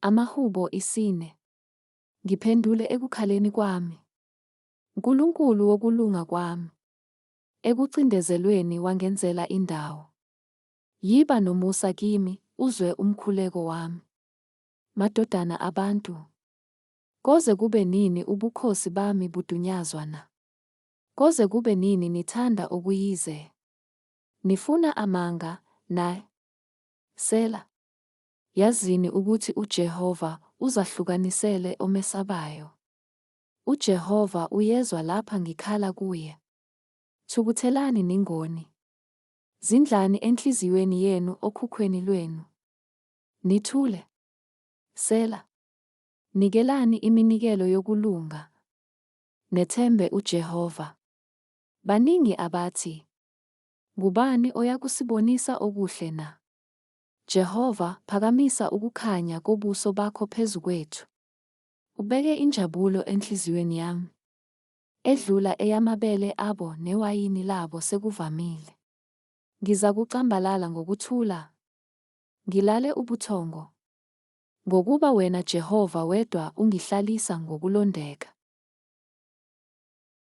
Amahubo isine. Ngiphendule ekukhaleni kwami. Nkulunkulu wokulunga kwami. Ekucindezelweni wangenzela indawo. Yiba nomusa kimi, uzwe umkhuleko wami. Madodana abantu, koze kube nini ubukhosi bami budunyazwa na? Koze kube nini nithanda okuyize? Nifuna amanga, na? Sela. Yazini ukuthi uJehova uzahlukanisele omesabayo. UJehova uyezwa lapha ngikhala kuye. Thukuthelani ningoni. Zindlani enhliziyweni yenu okhukhweni lwenu. Nithule. Sela. Nikelani iminikelo yokulunga. Nethembe uJehova. Baningi abathi, Ngubani oyakusibonisa okuhle na? Jehova, phakamisa ukukhanya kobuso bakho phezu kwethu. Ubeke injabulo enhliziyweni yami, edlula eyamabele abo newayini labo sekuvamile. Ngizakucambalala ngokuthula, ngilale ubuthongo. Ngokuba wena Jehova wedwa ungihlalisa ngokulondeka.